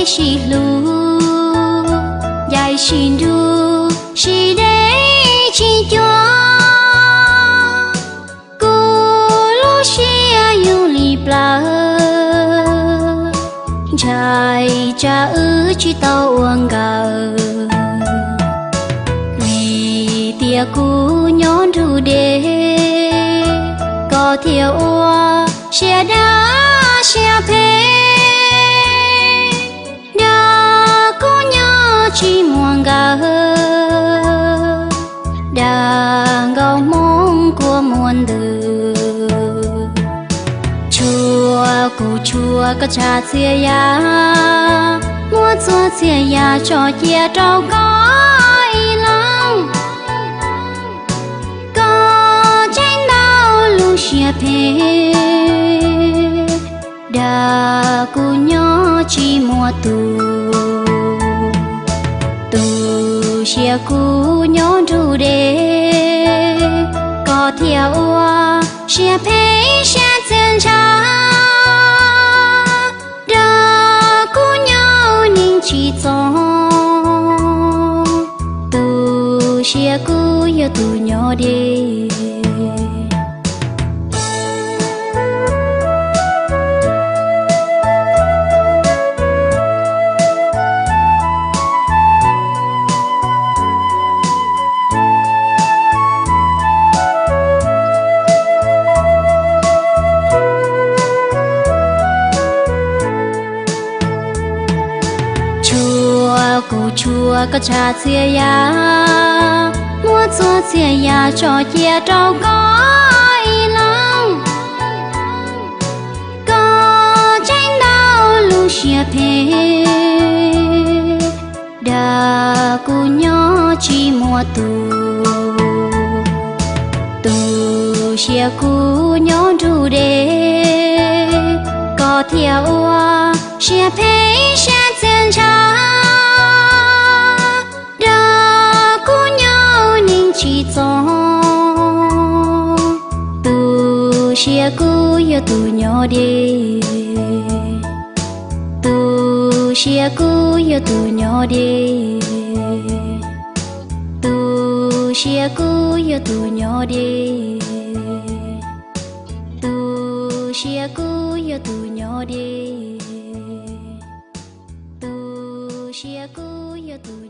Sib hlub, ncaim sib nrug, sib deb tsis cuag. Kuv lub siab yug li plawv, ntshai tsam wb tsis tau ua nkawm. Vim tias kuv nyob nrug deb, koj thiaj ua siab dawb siab phem. Dag kuv nyob tsis muaj nkawm, dag nkauj Hmoob kua muag ntws. Tshuav kuv tshuav koj tshav txhia yam, muab txhua txhia yam tso cia rau koj ib leeg. Koj tseem ntau lub siab phem, dag kuv nyob tsis muaj tus. Tu siab kuv nyob nrug deb, koj thiaj ua siab phem siab txia ntshav. Dag kuv nyob neeg tsis txog, tu siab kuv yog tus nyob deb. Tshuav kuv tshuav koj tshav txhia yam, muab txhua txhia yam tso cia rau koj ib leeg. Koj tseem ntau lub siab phem, dag kuv nyob tsis muaj tus. Tu siab kuv nyob nrug deb, koj thiaj ua siab phem siab txia ntshav. Dag kuv nyob neeg tsis txog, tu siab kuv yog tus nyob deb. Tu siab kuv yog tus nyob deb. Tu siab kuv yog tus nyob deb. Tu siab kuv yog tus nyob deb. Tu siab kuv yog tus